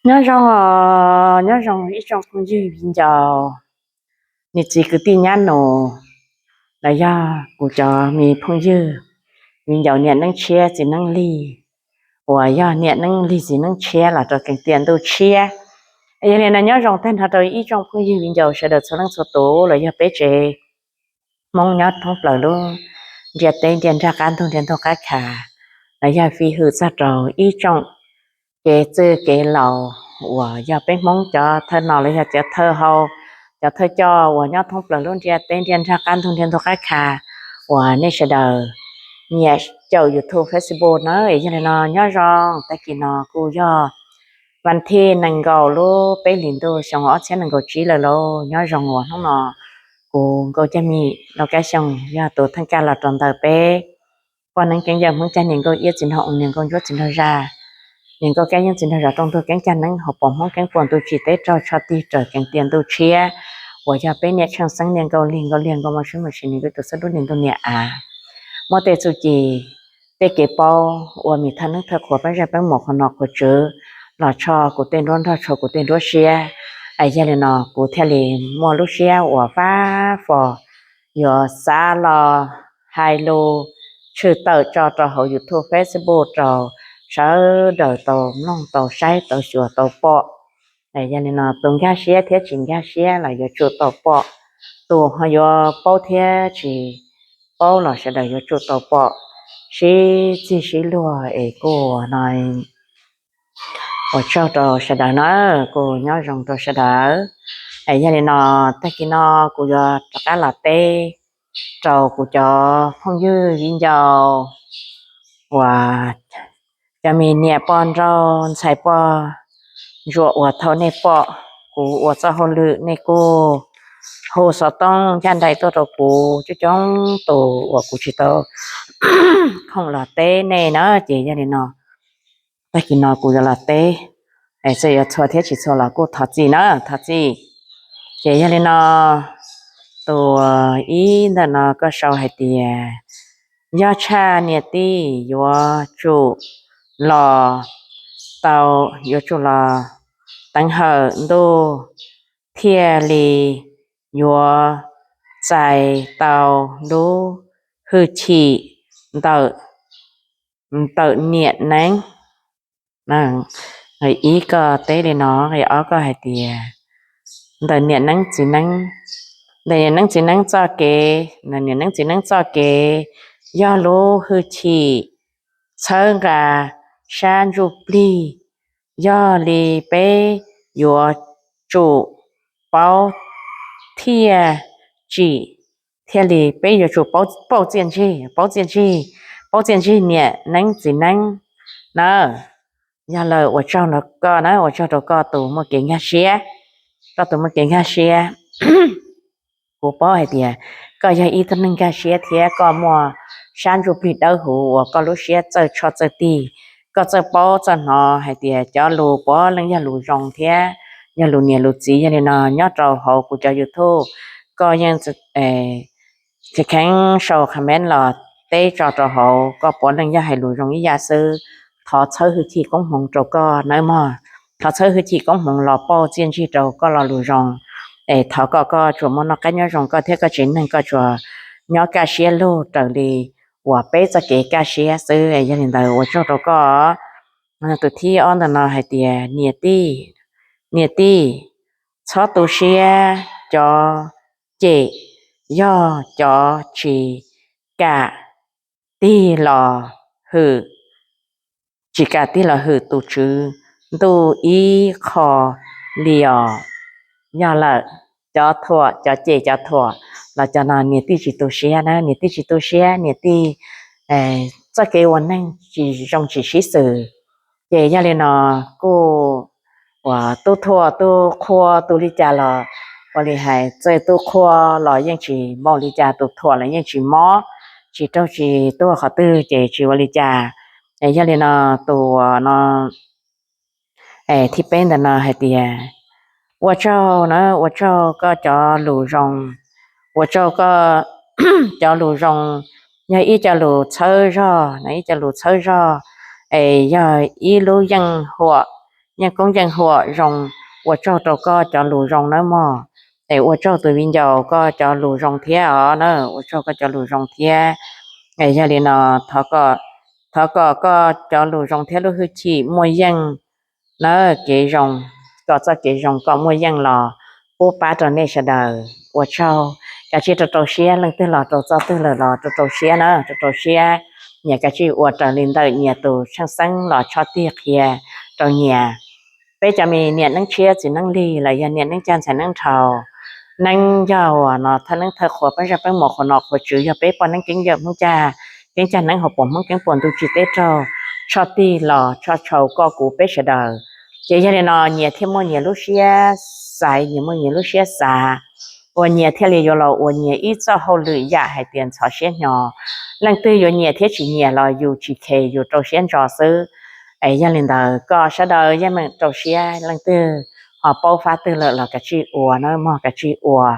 Nyob zoo, nyob zoo ib tsoom phooj ywg viv ncaus, niam txiv kwv tij nyab nus, los yog kuv cov me phooj ywg viv ncaus niam neeb tshiab txiv neeb lig, uas yog niam neeb lig txiv neeb tshiab los rau kheev tiam ntuj tshiab. Yog li no nyob zoo tag nrho rau ib tsoom phooj ywg viv ncaus sawv daws txhua leej txhua tus los yog peb tsev Hmoob nyob thoob plaws lub ntiaj teb ntiaj nrag qab ntug ntiaj ntug qab kha, los yog fij hwm txog rau ib tsoom kev txwj kev laus uas yog peb Hmoob cov thawj nom los yog cov thawj hau, cov thawj coj uas nyob thoob plaws lub ntiaj teb ntiaj nrag qab ntug ntiaj ntug qab kha uas nej sawv daws nyiam caum YouTube, Facebook na. Yog li no nyob zoo, tag kis no kuj yog vas thib nees nkaum lub peb hlis ntuj xyoo ob txhiab nees nkaum tsib lawm lauj. Nyob zoo uas hnub no kuv Nkauj Cag Mim Lauj Kab Xyooj yog tus theej kaj los rau ntawm peb poj neeb keeb yawm Hmoob Cag, niam Nkauj Iab txiv nraug oo, niam Nkauj Ntsuab txiv nraug zaj, niam Nkauj Kab Yeeb txiv nraug zos rooj ntug keeb cag neeb hauv paus Hmoob keeb puas ntuj tsim teb raug tsho tig raws kheev tiam ntuj tshiab uas yog peb niam Tsheej Xeeb niam Nkauj Lig, Nkauj Liag Nkauj Mos Sib Mos Sis niam Nkauj Tus Xab Dub niam Ntuj niam Av, muab tej txuj ci tej kev paub ua mis thawj neeb thawj qhuas peeb zaj peeb muas qhuas nom qhuas tswv los tsho kuv tej nruab nrog tsho kuv tej nruab siab. Yog li no kuv thiaj li muaj lub siab uas fab fo yuav xav los hais lus tshwm tawm tso rau hauv YouTube, Facebook rau sawv daws tau mloog tau saib tau xyuas tau pom. Yog li no tus nkag siab thiab tsis nkag siab los yuav tsum tau pom, tus ho yuav paub thiab tsis paub los sawv daws yuav tsum tau pom. Sib txig sib luag es kuj no ua tsaug rau sawv daws na, kuj nyob zoo rau sawv daws. Yog li no tag kis no kuv yuav rov qab los teb rau kuv cov phooj ywg viv ncaus uas cov me niam poj nraug ntxhais poj ntsuam uas thaum nej pom kuv ua txoj hauj lwm nej kuj hu xov tooj ncaj nraim tuaj rau kuv coob coob tus uas kuv tsis tau khoom los teb nej na. Ces yog li no tag kis no kuv yuav los teb, txawm yuav txhua thiab tsis txhua los kuj thov txim na, thov txim. Ces yog li no tus ib ntawm no koj sau hais tias yog tshaj niam tij yuav tsum los tau, yuav tsum los teev hawm ntuj thiaj li yuav txais tau lub hwj chim ntawm, ntawm niam neeb. Ib koj teb li no, ob koj hais tias ntawm niam neeb txiv neeb, ntawm niam neeb txiv neeb txoj kev, niam neeb txiv neeb txoj kev yog lub hwj chim txhawb nqa sab ntsuj plig, yog li peb yuav tsum paub thiaj tsim, thiaj li peb yuav tsum paub txiaj ntsig, paub txiaj ntsig, paub txiaj ntsig niam neeb txiv neeb na. Yog lawm ua tsaug rau koj na, ua tsaug rau koj tus muaj kev nkag siab, koj tus muaj kev nkag siab. Kuv paub hais tias koj yog ib tug neeg nkag siab thiab koj muaj sab ntsuj plig dawb huv uas koj lub siab txawj tshoj txawj tig, koj txawj paub txawj hnov hais tias cov lus puav leej yog lus zoo thiab yog lus niam lus txiv. Yog li no nyob rau hauv kuv cov YouTube, koj yeej kheev sau comment los teb tso rau hauv, koj puav leej yog hais lus zoo ib yam xwb. Thov txhawb hwj chim koob hmoov rau koj nawb mog, thov txhawb hwj chim koob hmoov los pauj txiaj ntsig rau koj lo lus zoo. Es thov kom koj tsuas muaj noj qab nyob zoo, koj thiab koj tsev neeg koj tsuas nyob kaj siab lug raws li uas peb txoj kev kaj siab xwb. Yog li ntawd ua tsaug rau koj. Tus thib ob ntawm no hais tias niam tij, niam tij, txhob tu siab, cov cem yog cov tsis kam tig los hwm, tsis kam tig los hwm tus tswv ntuj ib qho li os. Yog lawm, cov thuam, cov cem cov thuam los cov no niam tij tsis tu siab na, niam tij tsis tu siab, niam tij txoj kev ua neeg tsis zoo tsis sib xws. Ces yog li no kuj uas tub thuam tub qhua tu li cas los ua li hais, txawm tub qhua los yeej tsis npaum li cas, tus thuam los yeej tsis mob, tsis raug tsis tuag qhov twg ces tsis ua li cas. Yog li no tus no thib peb ntawm no hais tias ua tsaug na, ua tsaug koj cov lus zoo, ua tsaug koj cov lus zoo, yog ib co lus txhawb zog na, ib co lus txhawb zog, es yog ib lub yeej huam yeej koob yeej huam zoo. Ua tsaug rau koj cov lus zoo nawb mog. Es ua tsaug tus viv ncaus koj cov lus zoo thiab os na, ua tsaug koj cov lus zoo thiab. Yog li no, thov kom koj cov lus zoo thiab lub hwj chim muaj yeej na, kev zoo, koj txoj kev zoo koj muaj yeej los pub pab rau nej sawv daws. Ua tsaug, kav tsij rau rau siab, leej twg los rau txoj twg lawm los rau rau siab na, rau rau siab. Nyias kav tsij ua raws li ntawm nyias tus tsheej xeeb los tshoj tig qhia rau nyias. Peb cov me niam neeb tshiab txiv neeb lig los yog niam neeb cag ntxhais neeb nrhau, neeb yog uas no thawj neeb thawj qhua peb zaj peb mus qhuas nom qhuas tswv, yog peb poj neeb keeb yawm Hmoob cag keeb cag neeb hauv paus Hmoob keeb puas ntuj tsis teb raug, tshoj tig los tshoj tshau koj kuv peb sawv daws. Ces yog li no nyias thiaj muaj nyias lub siab xaiv, nyias muaj nyias lub siab xav, uas nyias thiaj li yuav los ua nyias ib txoj hauj lwm yam hais tias ntxhov siab hnyo. Leej twg yuav nyiam thiab tsis nyiam los yus tsis khes, yus rau siab ntso xwb. Es yog li ntawd koj sawv daws yeej meem rau siab, leej twg ho paub fab twg lawm los kav tsij ua na mog, kav tsij ua.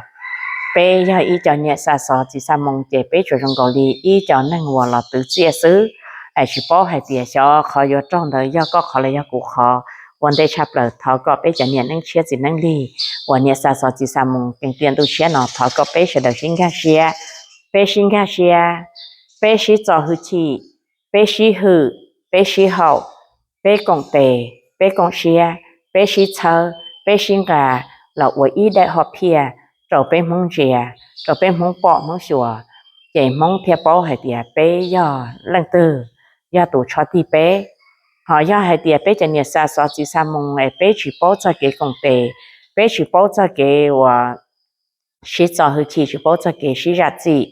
Peb yog ib co niam xa xov txiv xa moo ces peb tsuas zoo nkaus li ib co neeg uas los twv txiaj xwb. Es tsis paub hais tias xyov qhov yuav raug ntawd yog koj qhov los yog kuv qhov. Ua ntej tshaj plaws thov kom peb cov niam neeb tshiab txiv neeb lig uas niam xa xov txiv xa moo kees tiam ntuj tshiab no thov kom peb sawv daws sib nkag siab, peb sib nkag siab, peb sib txo hwj chim, peb sib hwm, peb sib haum, peb koom tes, peb koom siab, peb sib txhawb, peb sib nqa los ua ib daim hom phiaj rau peb Hmoob ntsia, rau peb Hmoob pom Hmoob xyuas, ces Hmoob thiaj paub hais tias peb yog leej twg, yog tus tshov tig peb. Ho yog hais tias peb cov niam xa xov txiv xa moo es peb tsis paub txoj kev koom tes, peb tsis paub txoj kev uas sib txo hwj chim, tsis paub txoj kev sib zam txim,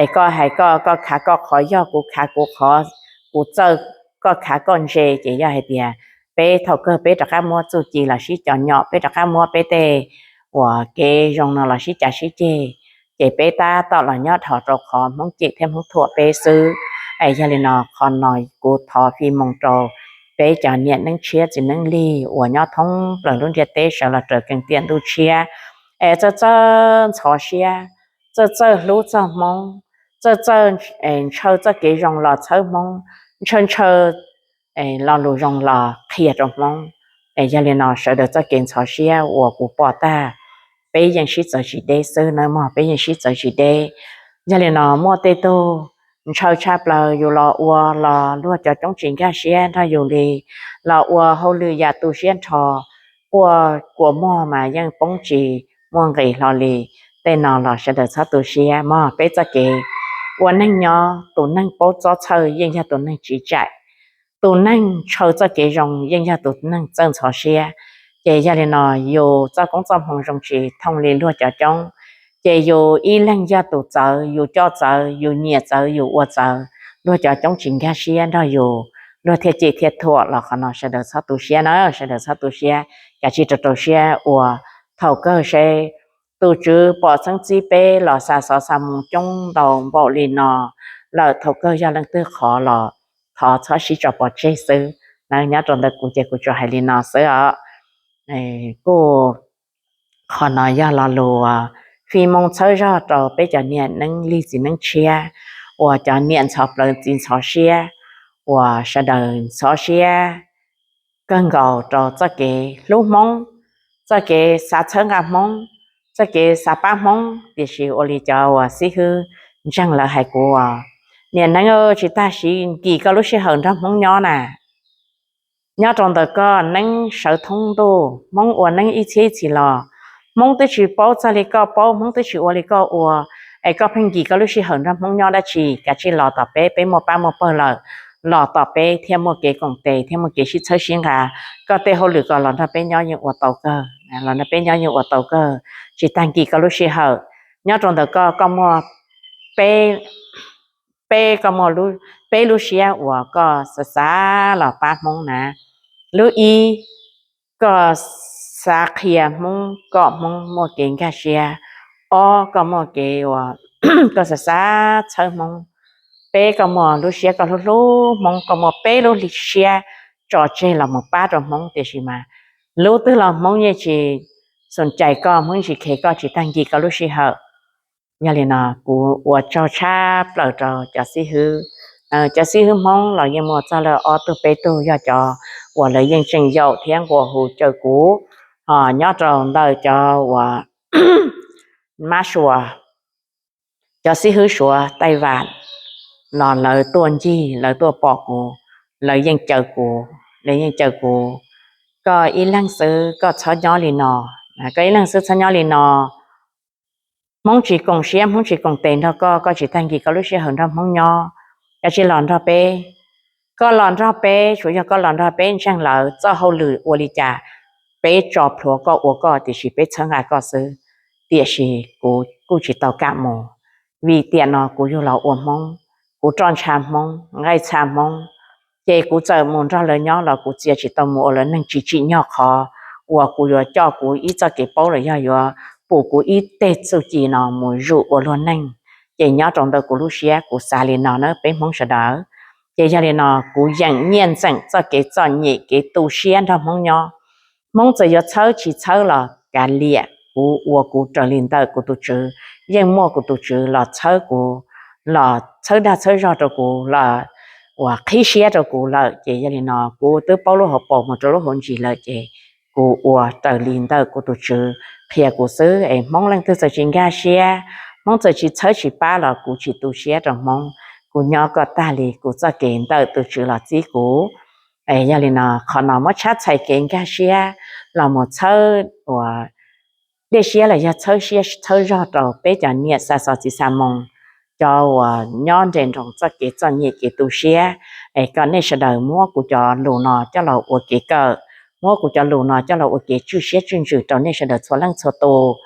es koj hais koj, koj khav koj qhov yog, kuv khav kuv qhov, kuv txawj, koj khav koj ntse, ces yog hais tias peb thaum kawg peb rov qab muab txuj ci los sib cov nyom, peb rov qab muab peb tej uas kev zoo no los sib cav sib ceg, ces peb tab tom los nyob dhau rau qhov Hmoob cem thiab Hmoob thuam peb xwb. Es yog li no qhov no kuv thov fij moo rau peb cov niam neeb tshiab txiv neeb lig uas nyob thoob plaws lub ntiaj teb sawv los raws kees tiam ntuj tshiab, es txawj txawj ntxhov siab, txawj txawj hlub txog Hmoob, txawj txawj ntshaw txoj kev zoo los txhawb Hmoob, ntshaw ntshaw lo lus zoo los qhia rau Hmoob. Es yog li no sawv daws txoj kev ntxhov siab uas kuv pom tag, peb yeej sib txawv tsis deb xwb nawb mog, peb yeej sib txawv tsis deb. Yog li no muaj tej tug ntshaw tshaj plaws yus los ua los luag cov coob tsis nkag siab nrog yus li, los ua hauj lwm yam tu siab nrho, quaj kua muag mas yeej poob tsis muaj nqis hlo li. Tej no los sawv daws txhob tu siab mog, peb txoj kev ua neeg nyob tus neeg paub txob txhawj yeej yog tus neeg tsiv tsaim, tus neeg ntshaw txoj kev zoo yeej yog tus neeg txawj ntxhov siab. Ces yog li no yus txoj koob txoj hmoo zoo tsis thooj li luag cov coob, ces yus ib leeg yog tus txawv, yus coj txawv, yus nyiam txawv, yus ua txawv, luag cov coob tsis nkag siab nrog yus, luag thiaj cem thiaj thuam los qhov no sawv daws txhob tu siab na, sawv daws txhob tu siab, kav tsij rau rau siab ua. Thaum kawg seb tus tswv pom txheeb txib peb los xa xov xa moo coob ntau npaum li no lawm, thaum kawg yog leej twg qhov los thov txhob sib tso pov tseg xwb na. Nyob rau ntawm kuv ces kuv tsuas hais li no xwb os. Kuj qhov no yog lo lus fij moo txhawb zog rau peb cov niam neeb lig txiv neeb tshiab uas cov niam ntxhov plawv txiv ntxhov siab, uas sawv daws ntxhov siab kawg nkaus rau txoj kev hlub Hmoob, txoj kev xav txhawb nqa Hmoob, txoj kev xav pab Hmoob. Tiam sis ua li cov uas xib hwb ntseeg lawv hais kuv uas, niam neeb tsis tag siv nkim koj lub sij hawm nrog Hmoob nyob na. Nyob rau ntawm koj neeb sawv thoob ntuj, Hmoob ua neeb ib txhiab ib txhis los, Hmoob twb tsis paub txog li koj paub, Hmoob twb tsis ua li koj ua, es koj pheej nkim koj lub sij hawm nrog Hmoob nyob dab tsi? Kav tsij los tom peb, peb muaj pab muaj pawg lawm, los tom peb thiaj muaj kev koom tes thiaj muaj kev sib txhawb sib nqa. Koj tej hauj lwm ko los nrog peb nyob yeej ua tau kawg, los nrog peb nyob yeej ua tau kawg, tsis tag nkim koj lub sij hawm. Nyob rau ntawm koj, koj muaj peb, peb, koj muaj peb lub siab uas koj xav xav los pab Hmoob na. Lub ib, koj xav qhia Hmoob kom Hmoob muaj kev nkag siab. Ob, koj muaj kev uas koj xav xav txhawb Hmoob. Peb, koj muaj lub siab koj hlub hlub Hmoob, koj muaj peb lub siab tso tseg los mus pab rau Hmoob, tiam sis mas lub twg los Hmoob yeej tsis xum cais koj, Hmoob yeej tsis khev koj, tsis tag nkim koj lub sij hawm. Yog li no kuv ua tsaug tshaj plaws rau cov xib hwb, cov xib hwb Hmoob los yeej muaj txog lawm ob tug peb tug yog cov uas lawv yeej tseem yaum thiab nqua hu caw kuv. Ho nyob rau ntawm cov uas mab suav, cov xib hwb suav Thaib Vam los lawv tuaj ncig, lawv tuaj pom kuv, lawv yeej caw kuv, lawv yeej caw kuv, koj ib leeg xwb koj txhob nyob li no, koj ib leeg xwb txhob nyob li no. Hmoob tsis koom siab, Hmoob tsis koom tes nrog koj, koj tsis tag nkis koj lub sij hawm nrog Hmoob nyob, koj tsis los nrog peb. Koj los nrog peb, tsuas yog koj los nrog peb ntseeg lawv txoj hauj lwm ua li cas, peb tso plhuav koj ua koj, tiam sis peb txhawb nqa koj xwb. Tiam sis kuv kuj tsis tau kam mus, vim tiam no kuv yug los ua Hmoob, kuv roj ntsha Hmoob, nqaij txha Hmoob, ces kuv txawm mus nrog lawv nyob los kuv txia tsis tau mus ua lawv neeg, tsis tsim nyog qhov uas kuv yuav coj kuv ib txoj kev paub los yog yuav pum kuv ib teg txuj ci no mus zuj ua luag neeg. Ces nyob rau ntawm kuv lub siab kuv xav li no na peb Hmoob sawv daws. Ces yog li no kuv yeem nyiaj ntxeem txoj kev txom nyem kev tu siab nrog Hmoob nyob. Hmoob txawm yuav txhawb tsis txhawb los kav liam, kuv ua kuv raws li ntawm kuv tus tswv, yeej muaj kuv tus tswv los txhawb kuv, los txhawb dag txhawb zog rau kuv, los uas qhib siab rau kuv lawm. Ces yog li no kuv twb paub lub hauv paus mus rau lub hauv ntsis lawm ces kuv ua raws li ntawm kuv tus tswv qhia kuv xwb. Es Hmoob leej twg txawm tsis nkag siab, Hmoob txawm tsis txhawb tsis pab los kuv tsis tu siab rau Hmoob, kuv nyob kom tag li kuv txoj kev ntawm tus tswv los txib kuv. Es yog li no qhov no muab tshab txhais kev nkag siab los mus txhawb uas dej siab los yog txhawb siab txhawb zog rau peb cov niam xa xov txiv xa moo, cov uas nyob nres nroos txoj kev txom nyem kev tu siab. Es kom nej sawv daws muab kuv cov lus no coj los ua kev kawm, muab kuv cov lus no coj los ua kev tswj siab tswj ntsws rau nej sawv daws txhua leej txhua tus.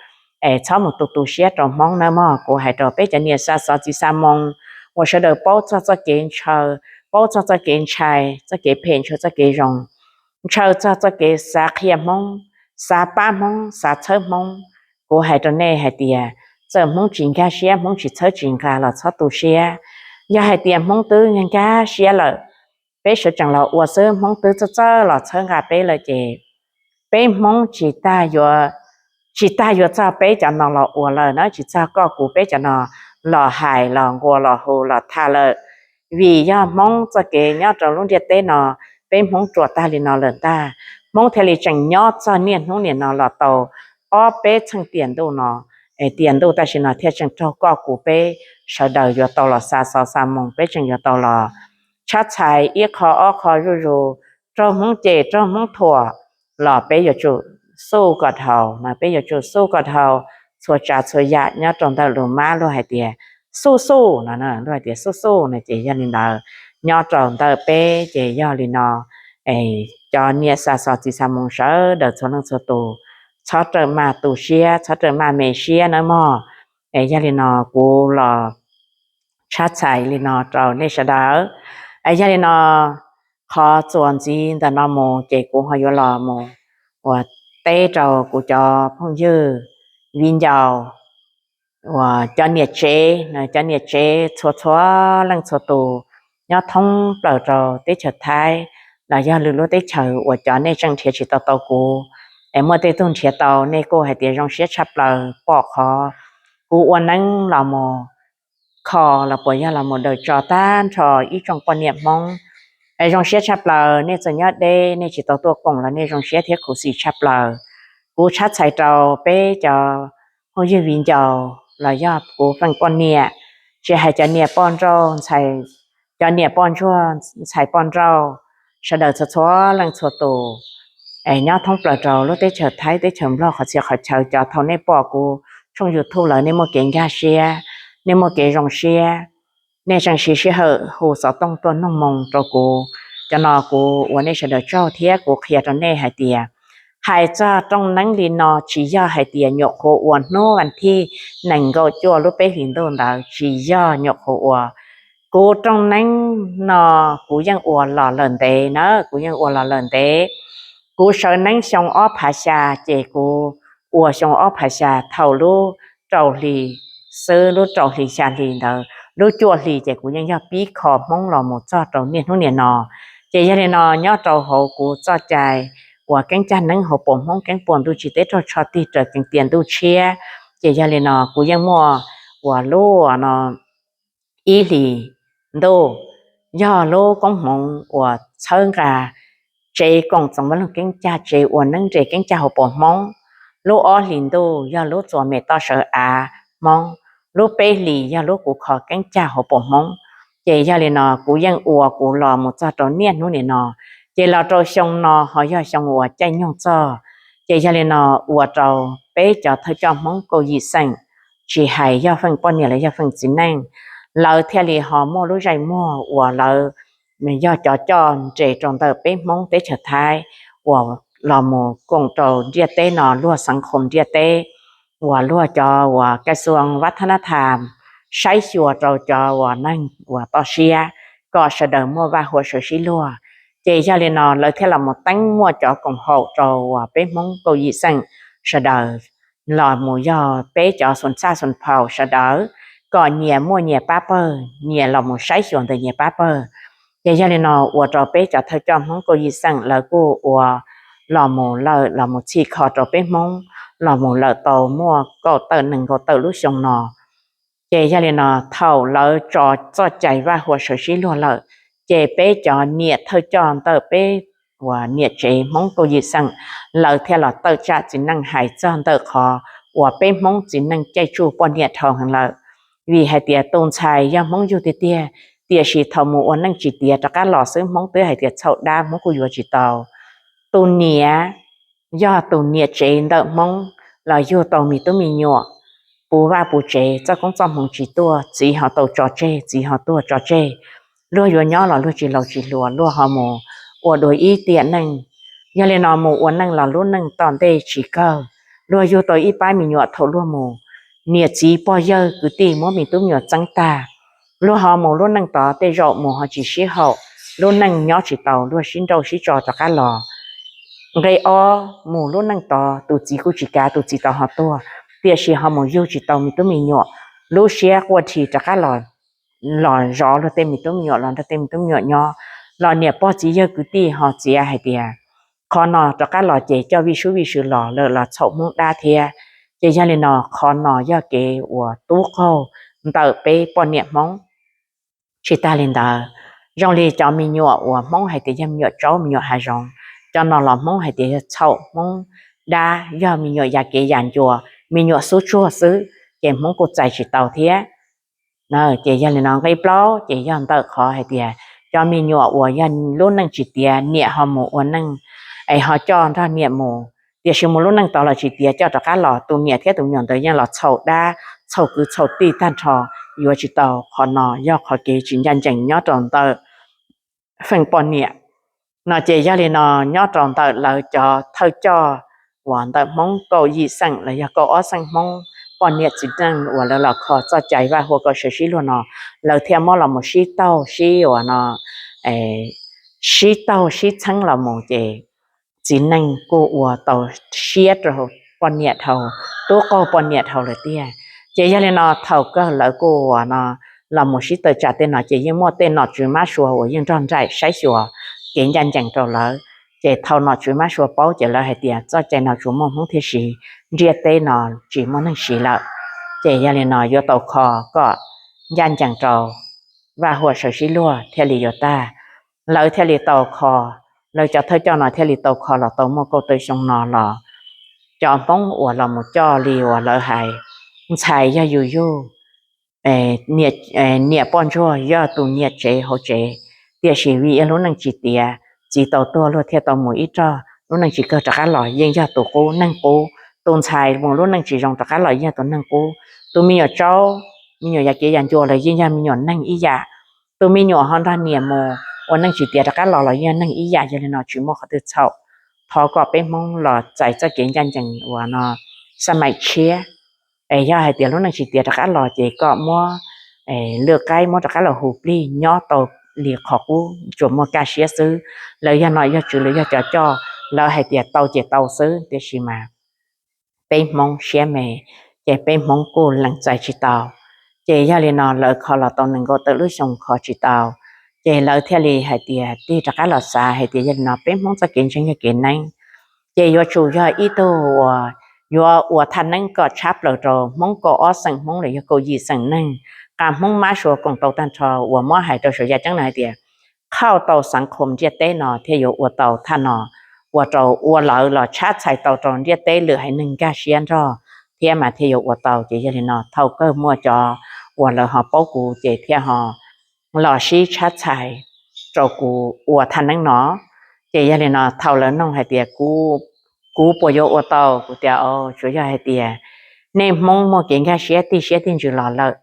Es txhob mus tu tu siab rau Hmoob nawb mog. Kuv hais rau peb cov niam xa xov txiv xa moo uas sawv daws paub txog txoj kev ntshaw, paub txog txoj kev ntshai, txoj kev phem ntshaw txoj kev zoo, ntshaw txog txoj kev xav qhia Hmoob, xav pab Hmoob, xav txhawb Hmoob. Kuv hais rau nej hais tias txawm Hmoob tsis nkag siab, Hmoob tsis txhawb tsis nqa los txhob tu siab. Yog hais tias Hmoob twb nkag siab lawm, peb sawv tsees los ua xwb, Hmoob twb txawj txawj los txhawb nqa peb lawm ces peb Hmoob tsis tag yuav, tsis tag yuav txog peb cov no los ua lawm na, tsis txog koj kuv peb cov no los hais los nqua los hu los tham lawm. Vim yog Hmoob txoj kev nyob rau lub ntiaj teb no, peb Hmoob ruam tag li no lawm ntag, Hmoob thiaj li tseem nyob txog niaj hnub nim no los tau ob peb txheej tiam ntuj no. Es tiam ntuj tam sim no thiaj tseem raug koj kuv peb sawv daws yuav tau los xa xov xa moo, peb tseem yuav tau los tshab txhais ib qho ob qho zuj zus, raug Hmoob cem raug Hmoob thuam los peb yuav tsum xuj kom dhau, peb yuav tsum xuj kom dhau txhua tsav txhua yam. Nyob rau ntawm lus mab luag hais tias xuj xuj no, luag hais tias xuj xuj no ces yog li ntawd. Nyob rau ntawm peb ces yog li no, cov niam xa xov txiv xa moo sawv daws txhua leej txhua tus, txhob rawm maj tu siab, txhob rawm maj me siab nawb mog. Es yog li no kuv los tshab txhais li no rau nej sawv daws. Es yog li no qhov txuas ntxiv ntawm no mus ces kuv ho yuav los mus uas teb rau kuv cov phooj ywg viv ncaus uas cov niam tsev, cov niam tsev txhua txhua leej txhua tus nyob thoob plaws rau teb chaws Thaib los yog lwm lub teb chaws uas cov nej tseem nrhiav tsis tau tau kuv, es muaj tej tug nrhiav tau, nej kuj hais tias zoo siab tshaj plaws pom qhov kuv ua neeb los mus kho los puas yog los mus daws tso tag nrho ib tsoom poj niam Hmoob. Es zoo siab tshaj plaws, nej txawm nyob deb nej tsis tau tuaj koom los nej zoo siab thiab khuv xim tshaj plaws. Kuv tshab txhais rau peb cov phooj ywg viv ncaus los yog kuv feem poj niam, tsis hais cov niam poj nrauj, cov niam poj ntsuag ntxhais poj nrauj, sawv daws txhua txhua leej txhua tus, es nyob thoob plaws rau lub teb chaws Thaib teb chaws Nplog qhov txhia qhov chaw, cov thaum nej pom kuv tshooj YouTube lawm nej muaj kev nkag siab, nej muaj kev zoo siab, nej tseem siv sij hawm hu xov tooj tuaj noog moo rau kuv. Cov no kuv ua nej sawv daws tsaug thiab kuv qhia rau nej hais tias hais txog rooj neeb li no tsis yog hais tias nyuam qhuav ua hnub vas thij nees nkaum cuaj lub peb hlis ntuj ntawd, tsis yog nyuam qhuav ua. Kuv rooj neeb no kuv yeej ua los lawm ntev na, kuv yeej ua los lawm ntev. Kuv sawv neeb xyoo ob phav xya ces kuv ua xyoo ob phav xya thaum lub rau hli xwb, lub rau hli xya hli ntawd, lub cuaj hli ces kuv yeej yog pib kho Hmoob los mus txog rau niaj hnub niam no. Ces yog li no nyob rau hauv kuv txoj cai uas keeb cag neeb hauv paus Hmoob Keeb Puas Ntuj Tsis Teb Raug Tsho Tig Raws Keev Tias Ntuj Tshiab, ces yog li no kuv yeej muaj uas lub no ib hlis ntuj yog lub koob hmoov uas txhawb nqa tsev koom txoos vaj loog keeb cag, tsev ua neeb nres keeb cag hauv paus Hmoob. Lub ob hlis ntuj yog lub txuas me toj sawv av Hmoob, lub peb hlis yog lub kuv kho keeb cag hauv paus Hmoob. Ces yog li no kuv yeej ua kuv los mus txog rau niaj hnub nim no, ces los rau xyoo no ho yog xyoo uas caij nyoog txog. Ces yog li no ua rau peb cov thawj coj Hmoob kaum yim xeem, tsis hais yog feem poj niam los yog feem txiv neej, lawv thiaj li ho muaj lub zeem muag uas lawv yog cov coj nres rau ntawm peb Hmoob teb chaws Thaib uas los mus koom rau ntiaj teb no, luag xeev khoom ntiaj teb uas luag cov uas kaj xuam vaj thab nab tham saib xyuas rau cov uas neeg uas toj siab kom sawv daws muaj vaj huam sawv sib luag. Ces yog li no lawv thiaj los mus teeb muaj cov koom haum rau uas peb Hmoob kaum yim xeem sawv daws los mus yog peb cov xum txaj xum phaum sawv daws kom nyias muaj nyias pab pawg, nyias los mus saib xyuas ntawm nyias pab pawg. Ces yog li no ua rau peb cov thawj coj Hmoob kaum yim xeem lawv kuj ua los mus lawm los mus txhim kho rau peb Hmoob los mus lawm tau muaj kaum tawm nees nkaum tawm lub xyoo no. Ces yog li no thaum lawv tso txoj cai vaj huam sawv sib luag lawm, ces peb cov niam thawj coj ntawm peb uas niam tsev Hmoob kaum yim xeem lawv thiaj los tawm tsam txiv neej hais txog ntawm qhov uas peb Hmoob txiv neej caij tsuj poj niam dhau heev lawm. Vim hais tias tus ntxhais yog Hmoob yug tiag tiag, tiam sis thaum mus ua neej tsis tiav rov qab los xwb Hmoob twb hais tias txhaum dab Hmoob kuj yuav tsis tau. Tus niam yog tus niam tsev ntawm Hmoob los yug tau me tub me nyuam, puv vaj puv tsev txoj koob txoj hmoov tsis tuaj, txiv ho tau tso tseg, txiv ho tuag tso tseg. Luag yuav nyob los luag tsis laus tsis hluas, luag ho mus ua dua ib tiam neej. Yog li no mus ua neej los lub neej tom ntej tsis kawg, luag yug tau ib pab me nyuam thaum luag mus, niam txiv pog yawg kwv tij muab me tub me nyuam txeeb tag. Luag ho mus lub neej tod tej zaum mus ho tsis sib haum, lub neej nyob tsis tau, luag sib nrauj sib tso rov qab los. Nqe ob, mus lub neej tod tus txiv kuj tsis kav, tus txiv tod ho tuag, tiam sis ho mus yug tsis tau me tub me nyuam, lub siab quaj dhi rov qab los, los zov luag tej me tub me nyuam, los nrog tej me tub me nyuam nyob, los niam pog txiv yawg kwv tij ho txiav hais tias qhov no rov qab los ces coj vij sub vij sw los lawm los txhaum Hmoob dab thiab. Ces yog li no qhov no yog kev uas tub qaug ntawm peb poj niam Hmoob. Tsis tag li ntawd, zoo li cov me nyuam uas Hmoob hais tias yog me nyuam tsaub me nyuam hav zoov, cov no los Hmoob hais tias yog txhaum Hmoob dab, yog me nyuam yam kev yam ncua, me nyuam xub tsuag xwb, ces Hmoob kuj txais tsis tau thiab. Ces yog li no nqe plaub ces yog ntawm qhov hais tias cov me nyuam uas yog lub neej tsis tiav, niam ho mus ua neej es ho coj nrog niam mus, tiam sis mus lub neej tod los tsis tiav coj rov qab los, tus niam thiab tus me nyuam ntawd yeej los txhaum dab txhaum kwv txhaum tij tag nrho, yuav tsis tau. Qhov no yog qhov kev tsis ncaj ncees nyob rau ntawm feem poj niam no. Ces yog li no nyob rau ntawm lawv cov thawj coj uas ntawm Hmoob kaum yim xeem los yog kaum ob xeem Hmoob poj niam txiv neej uas lawv los kho txoj cai vaj huam kom sawv sib luag no, lawv thiaj muab los mus sib taug sib uas no, sib taug sib txheeb los mus ces txiv neej kuj ua tau siab rau poj niam dhau, tub qaug poj niam dhau lawm tiag. Ces yog li no thaum kawg lawv kuj uas no los mus sib tawm tsam tej no ces yeej muaj tej nom tswv mab sua uas yeej nrog nraim saib xyuas kev ncaj ncees rau lawv. Ces thaum nom tswv mab sua paub ces lawv hais tias txoj cai no tsuas muaj Hmoob thiaj siv, ntiaj teb no tsis muaj neeg siv lawm. Ces yog li no yuav tau kho kom ncaj ncees rau, vaj huam sawv sib luag thiaj li yuav tag. Lawv thiaj li tau kho, lawv cov thawj coj no thiaj li tau kho los tau muaj kaum tawm xyoo no los cov Hmoob uas los mus coj li uas lawv hais, ntxhais yog yus yug, niam poj ntsuag yog tus niam tsev hauv tsev, tiam sis vim yog lub neej tsis tiav, txiv tau tuag luag thiaj tau mus ib rog, lub neej tsis kawg rov qab los yeej yog tus qub neeg qub. Tus ntxhais mus lub neej tsis zoo rov qab los yeej yog tus neeg qub. Tus me nyuam tsaub, me nyuam yam kev yam ncua los yeej yog me nyuam neeg ib yam. Tus me nyuam ho nrog niam mus ua neej tsis tiav rov qab los los yeej yog neeg ib yam. Yog li no tsis muaj qhov twg txhaum. Thov kom peb Hmoob los txais txoj kev ncaj ncees uas no, xab maim tshiab. Es yog hais tias lub neej tsis tiav rov qab los ces kom muab lwj qaib muab rov qab los hu plig nyob tau li qhov qub tsuas muaj kaj siab xwb. Lawv yog nom yog tswv, lawv yog cov coj, lawv hais tias tau ces tau xwb, tiam sis mas peb Hmoob siab me, ces peb Hmoob kuj lees txais tsis tau. Ces yog li no lawv kho los tau nees nkaum tawm lub xyoo kho tsis tau, ces lawv thiaj li hais tias tig rov qab los xav hais tias yog li no peb Hmoob txoj kev ntseeg yog kev neeb, ces yuav tsum yog ib tug uas yuav ua thaj neeb kom tshab plaws rau Hmoob kaum ob xeem Hmoob los yog kaum yim xeem neeg, qas Hmoob mab sua koom tau tag nrho uas muab hais rau saum yaj ceeb no hais tias khauj tau xav khoom ntiaj teb no thiaj yuav ua tau thaj no, ua rau ua lawv los tshab txhais tau rau ntiaj teb lwm haiv neeg nkag siab nrog thiab mas thiaj yuav ua tau. Ces yog li no thaum kawg muaj cov uas lawv ho paub kuv ces thiaj ho los sib tshab txhais rau kuv ua thaj neeb no. Ces yog li no thaum lawv noog hais tias kuv puas yuav ua tau, kuv tias tsuas yog hais tias nej Hmoob muaj kev nkag siab tig siab tig ntsws los lawm,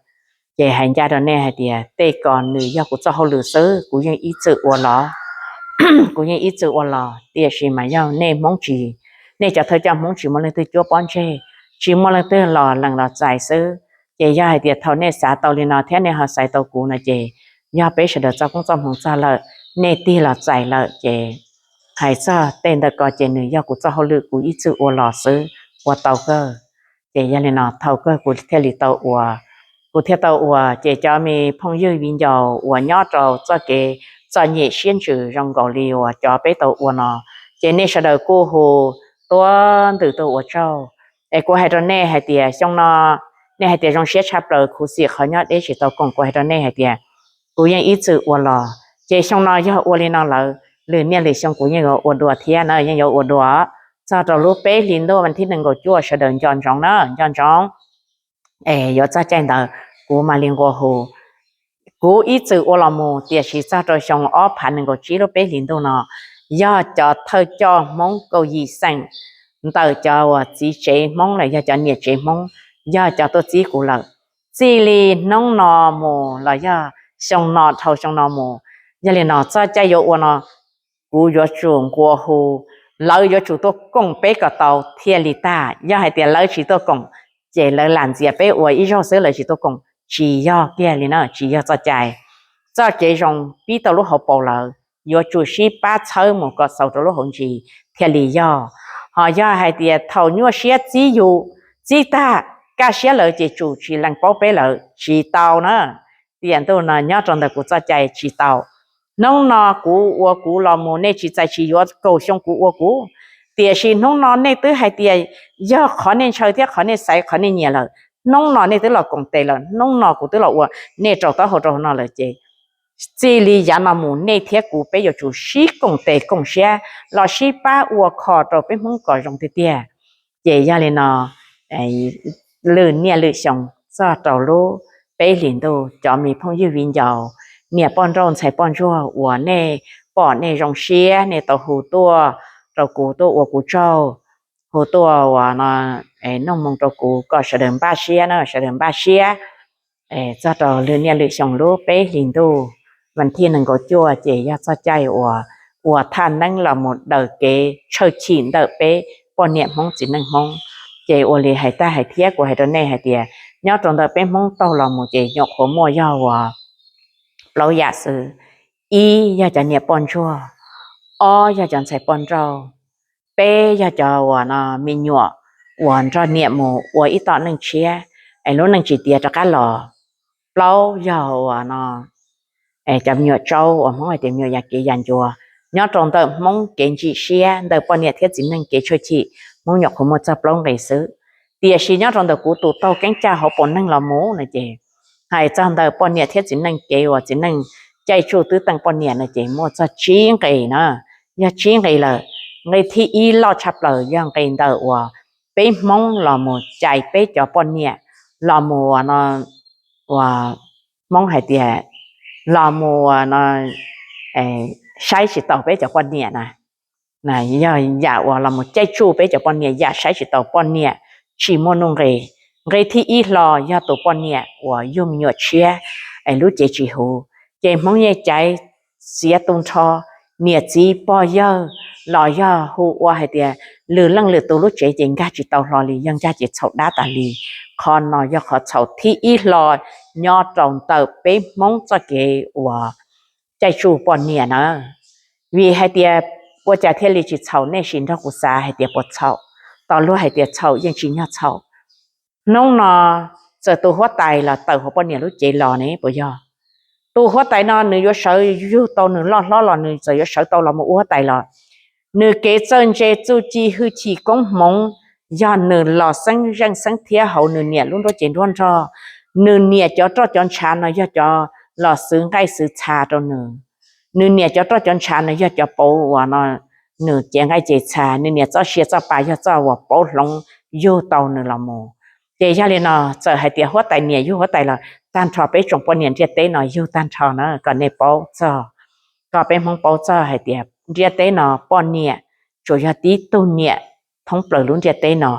ces hais ncaj rau nej hais tias tej ko nws yog kuv txoj hauj lwm xwb, kuv yeej ib txwm ua los, kuv yeej ib txwm ua los, tiam sis mas yog nej Hmoob tsis, nej cov thawj coj Hmoob tsis muaj leej twg cuab pob ntseg, tsis muaj leej twg los lees los txais xwb. Ces yog hais tias thaum nej xav tau li no thiab nej ho xaiv tau kuv no ces yog peb sawv daws txoj koob txoj hmoov txog lawm, nej tig los txais lawm ces hais txog tej ntawm ko ces nws yog kuv txoj hauj lwm kuv ib txwm ua los xwb, ua tau kawg. Ces yog li no thaum kawg kuv thiaj li tau ua, kuv thiaj tau ua ces cov me phooj ywg viv ncaus uas nyob rau txoj kev txom nyem siab ntsws zoo nkaus li uas cov peb tau ua no, ces nej sawv daws kuj hu tuab ntws tuaj ua tsaug. Es kuv hais rau nej hais tias xyoo no nej hais tias zoo siab tshaj plaws khuv xim qhov nyob deb tsis tau koom, kuv hais rau nej hais tias kuv yeej ib txwm ua los, ces xyoo no yog ua li no lawm lwm niaj lwm xyoo kuv yeej yuav ua dua thiab na, yeej yuav ua dua txog rau lub peb hlis ntuj vas thib nees nkaum cuaj, sawv daws nco ntsoov na, nco ntsoov. Es yuav txog caij ntawd kuv mam li nqua hu. Kuv ib txwm ua los mus tiam sis txog rau xyoo ob phav nees nkaum tsib lub peb hlis ntuj no, yog cov thawj coj Hmoob kaum yim xeem ntawm cov uas txiv tsev Hmoob los yog cov niam tsev Hmoob yog cov tuaj txib kuv lawm. Txij li hnub no mus los yog xyoo no dhau xyoo no mus, yog li no txoj caij yuav ua no kuv yuav tsum nqua hu, lawv yuav tsum tuaj koom peb kom tau thiaj li tag. Yog hais tias lawv tsis tuaj koom, ces lawv lam ntxias peb ua ib zaug xwb lawv tsis tuaj koom, tsis yog kiag li na, tsis yog txoj cai. Txoj kev zoo pib tau lub hauv paus lawm, yuav tsum sib pab txhawb mus kom xaus rau lub hauv ntsis thiaj li yog. Ho yog hais tias thaum nyuaj siab txib yus, txib tag, kaj siab lawm ces tsum tsis lees paub peb lawm, tsis tau na. Tiam ntuj no nyob rau ntawm kuv txoj cai tsis tau. Hnub no kuv ua kuv los mus nej tsis txais tsis yuav kaum xyoo kuv ua kuv, tiam sis hnub no nej twb hais tias yog qhov nej ntshaw thiab qhov nej xaiv qhov nej nyiam lawm, hnub no nej twb los koom tes lawm, hnub no kuv twb los ua nej rau taub hau rau hauv no lawm ces txij li yav no mus nej thiab kuv peb yuav tsum sib koom tes koom siab los sib pab ua kho rau peb Hmoob kom zoo tiag tiag. Ces yog li no lwm niaj lwm xyoo txog rau lub peb hlis ntuj cov me phooj ywg viv ncaus, niam poj nrauj ntxhais poj ntsuag uas nej pom nej zoo siab nej tau hu tuaj rau kuv tuaj ua kuv tsaug, hu tuaj uas no nug moo rau kuv kom sawv daws npaj siab na, sawv daws npaj siab. Txog rau lwm niaj lwm xyoo lub peb hlis ntuj vas thib nees nkaum cuaj ces yog txoj caij uas ua thaj neeb los mus daws kev tshawj chim ntawm peb poj niam Hmoob txiv neej Hmoob. Ces ua li hais tag hais thiab kuv hais rau nej hais tias nyob rau ntawm peb Hmoob taug los mus ces nyuam qhuav muaj yog uas plaub yam xwb. Ib yog cov niam poj ntsuag, ob yog cov ntxhais poj nrauj, peb yog cov uas no me nyuam uas nrog niam mus ua ib tom neej tshiab es lub neej tsis tiav rov qab los. Plaub yog uas no cov me nyuam tsaub uas Hmoob hais tias me nyuam yam kev yam ncua. Nyob rau ntawm Hmoob kev ntsim siab ntawm poj niam thiab txiv neej kev tshawj chim, Hmoob nyuam qhuav muaj txog plaub nqe xwb. Tiam sis nyob rau ntawm kuv tus taug keeb caj hauv paus neeg los mus no ces hais txog ntawm poj niam thiab txiv neej kev uas txiv neej caij tsuj twb teej poj niam no ces muaj txog tsib nqe na. Yog tsib nqe lawm, nqe thib ib loj tshaj plaws yog nqe ntawm uas peb Hmoob los mus cais peb cov poj niam, los mus uas no uas Hmoob hais tias los mus uas no saib tsis taus peb cov poj niam na. Yog yam uas los mus caij tsuj peb cov poj niam, yam saib tsis taus poj niam tsis muaj nuj nqis. Nqe thib ib hlo yog tus poj niam uas yug me nyuam tshiab es lub cev tsis huv, ces Hmoob yeej caiv txiav tu nrho niam txiv pog yawg los yog hu ua hais tias lwm leej lwm tus lub tsev ces nkag tsis tau hlo li, yog nkag ces txhaum dab tas li. Qhov no yog qhov txhaum thib ib hlo nyob rau ntawm peb Hmoob txoj kev uas caij tsuj poj niam na. Vim hais tias ua cas thiaj li tsis txhaum, nej sim nrog kuv xav hais tias puas txhaum. Tos luag hais tias txhaum yeej tsis nyog txhaum. Hnub no txawm tus huab tais los tawm hauv poj niam lub cev los ne puas yog? Tus huab tais no nws yuav sawv yug tau nws loj hlob los nws txawm yuav sawv tau los mus ua huab tais los, nws kev txawj ntse txuj ci hwj chim koob hmoov yog nws los xeeb zeej xeeb thiab hauv nws niam lub nruab cev nruab nrog. Nws niam cov roj cov ntshav no yog cov los xwv nqaij xwv txha rau nws. Nws niam cov roj cov ntshav no yog cov pauv uas no nws cev nqaij cev txha, nws niam txoj sia txoj pa yog txoj uas pauv hloov yug tau nws los mus. Ces yog li no, txawm hais tias huab tais niam yug huab tais los tag nrho, peb tsoom poj niam ntiaj teb no yug tag nrho na, kom nej paub txog, kom peb Hmoob paub txog hais tias ntiaj teb no poj niam tsuas yog tib tug niam thoob plaws lub ntiaj teb no,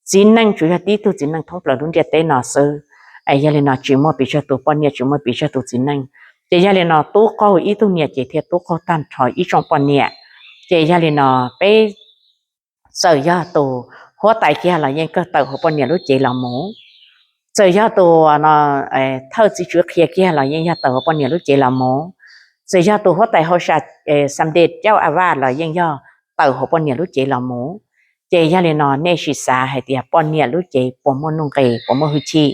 txiv neej tsuas yog tib tug txiv neej thoob plaws lub ntiaj teb no xwb. Yog li no tsis muaj pes tsawg tus poj niam, tsis muaj pes tsawg tus txiv neej. Ces yog li no tub qaug ib tug niam ces thiaj tub qaug tag nrho ib tsoom poj niam. Ces yog li no peb txawm yog tus huab tais kiag los yeej kawg tawm hauv poj niam lub cev los mus, txawm yog tus no thawj txiv tswv qhia kiag los yeej yog tawm hauv poj niam lub cev los mus, txawm yog tus huab tais hauj sam, xam dej cauj a vaj los yeej yog tawm hauv poj niam lub cev los mus. Ces yog li no nej sim xav hais tias poj niam lub cev puas muaj nuj nqis, puas muaj hwj chim.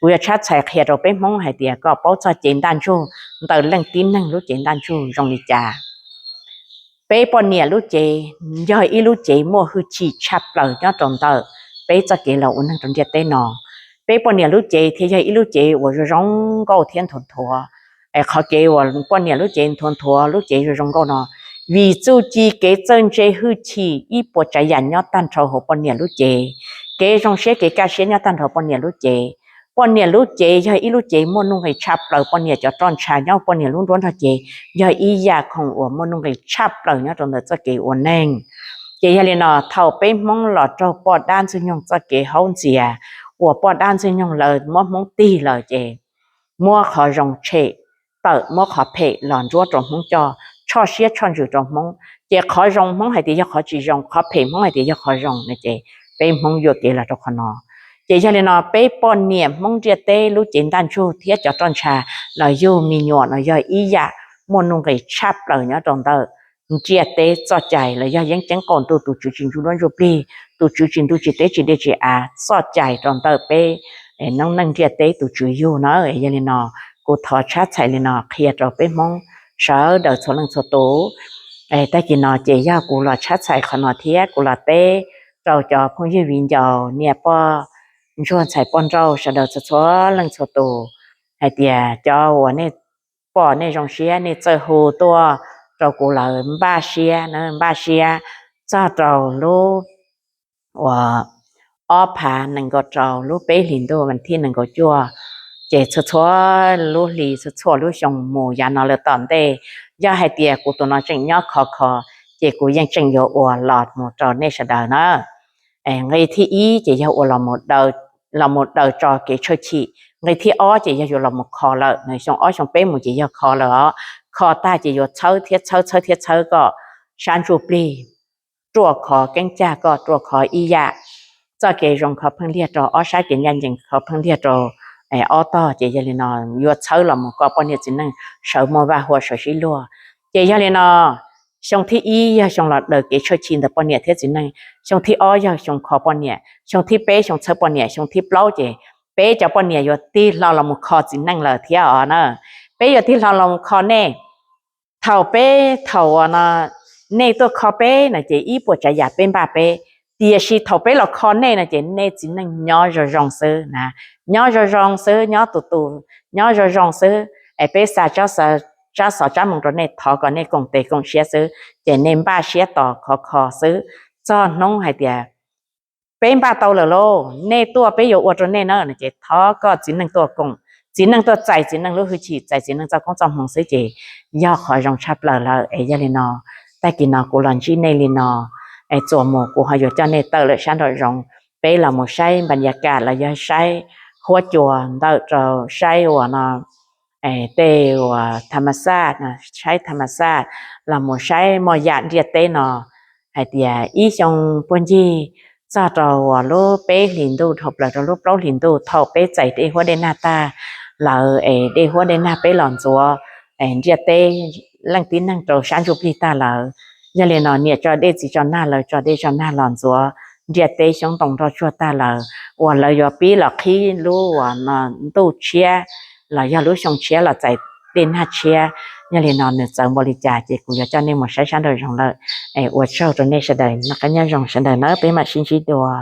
Kuv yuav tshab txhais qhia rau peb Hmoob hais tias kom paub txog cev ntaj ntsug ntawm leej tib neeg lub cev ntaj ntsug zoo li cas. Peb poj niam lub cev yog ib lub cev muaj hwj chim tshaj plaws nyob rau ntawm peb txoj kev los ua neeg rau ntiaj teb no. Peb poj niam lub cev thiaj yog ib lub cev uas zoo zoo nkauj thiab nthuav nthuav. Qhov kev uas poj niam lub cev nthuav nthuav, lub cev zoo zoo nkauj no, vim txuj ci kev txawj ntse hwj chim ib puas tsav yam nyob tag nrho hauv poj niam lub cev. Kev zoo siab kev kaj siab nyob tag nrho poj niam lub cev. Poj niam lub cev yog ib lub cev muaj nuj nqis tshaj plaws, poj niam cov roj ntsha nyob poj niam lub nruab nrog cev yog ib yam khoom uas muaj nuj nqis tshaj plaws nyob rau ntawm txoj kev ua neeg. Ces yog li no thaum peb Hmoob los raug poj dab ntxwg nyoog txoj kev haub ntxias, uas poj dab ntxwg nyoog lawv muab Hmoob tig lawm ces muab qhov zoo tshem tawm, muab qhov phem los ntsuab rau Hmoob coj, tshoj siab tshoj ntsws rau Hmoob. Ces qhov zoo Hmoob hais tias yog qhov tsis zoo, qhov phem Hmoob hais tias yog qhov zoo no ces peb Hmoob yuam kev los rau qhov no. Ces yog li no peb poj niam Hmoob ntiaj teb lub cev ntaj ntsug thiab cov roj ntsha los yug me nyuam no yog ib yam muaj nuj nqis tshaj plaws nyob rau ntawm ntiaj teb txoj cai los yog yeeb ceeb qaum ntuj, tus Tswv tsis ntsuj duab ntsuj plig, tus Tswv tsis ntuj tsis teb tsis dej tsis av txoj cai rau ntawm peb noob neej ntiaj teb tus Tswv yug na. Yog li no kuv thov tshab txhais li no qhia rau peb Hmoob sawv daws txhua leej txhua tus. Tag kis no ces yog kuv los tshab txhais qhov no thiab kuv los teb rau cov phooj ywg viv ncaus niam poj ntsuag ntxhais poj nrauj sawv daws txhua txhua leej txhua tus hais tias cov uas nej pom nej zoo siab nej txawj hu tuaj rau kuv lawm npaj siab na, npaj siab txog rau lub uas ob phav nees nkaum rau lub peb hlis ntuj vas thib nees nkaum cuaj. Ces txhua txhua lub hlis txhua txhua lub xyoo mus yav no lawm tom ntej, yog hais tias kuv tus no tseem nyob khov kho ces kuv yeej tseem yuav ua los mus rau nej sawv daws na. Nqe thib ib ces yog ua los mus daws tso kev tshawj chim, nqe thib ob ces yog yuav los mus kho lawm, xyoo ob xyoo peb mus ces yog kho lawm os. Kho tag ces yuav txhawb thiab txhawb, txhawb thiab txhawb kom sab ntsuj plig ruaj khov, keeb cag kom ruaj khov ib yam. Txoj kev zoo kho pheej liag rau, ob sab kev ncaj ncees kho pheej liag rau ob tog. Ces yog li no yuav txhawb los mus kom poj niam txiv neej sawv muaj vaj huam sawv sib luag. Ces yog li no xyoo thib ib yog xyoo los daws kev tshawj chim ntawm poj niam thiab txiv neej, xyoo thib ob yog xyoo kho poj niam, xyoo thib peb xyoo txhawb poj niam, xyoo thib plaub ces peb cov poj niam yuav tig hlo los mus kho txiv neej lawm thiab os na. Peb yuav tig hlo los mus kho nej. Thaum peb, thaum uas no nej tuaj kho peb no ces ib puas tsav yam peb npaj peb, tiam sis thaum peb los kho nej no ces nej txiv neej nyob zoo zoo xwb na, nyob zoo zoo xwb, nyob tus tus nyob zoo zoo xwb es peb xa tsab xov tsab moo rau nej thov kom nej koom tes koom siab xwb ces nej npaj siab tos khov kho xwb. Txog hnub hais tias peb npaj tau lawm lauj, nej tuaj peb yuav ua rau nej na no ces thov kom txiv neej tuaj koom, txiv neej tuaj txais txiv neej lub hwj chim, txais txiv neej txoj koob txoj hmoov xwb ces yog qhov zoo tshaj plaws lawm. Es yog li no tag kis no kuv los ntsib nej li no es txuas mus kuv ho yuav coj nej tawm lawm sab nraum zoov, peb los mus saib npa ya kam los yog saib huab cua ntawm rau saib uas no tej uas tha ma xaj, saib tha ma xaj, los mus saib moj yam ntiaj teb no hais tias ib xyoo puag ncig txog rau uas lub peb hlis ntuj dhau plaws rau lub plaub hlis ntuj thaum peb txais dej huab dej nag tag lawm es dej huab dej nag peb los ntxuav ntiaj teb leej tib neeg rau sab ntsuj plig tag lawm. Yog li no niam tso dej txiv tso nag lawv tso dej tso nag los ntxuav ntiaj teb xyoob ntoo nroj tsuag tag lawm uas lawv yuav pib los qhib lub uas no ntuj tshiab los yog lub xyoo tshiab los txais dej nag tshiab. Yog li no nws txawv npaum li cas ces kuv yuav coj nej mus saib sab nraum zoov lawm. Es ua tsaug rau nej sawv daws, noj qab nyob zoo sawv daws nawb, peb mam sib ntsib dua.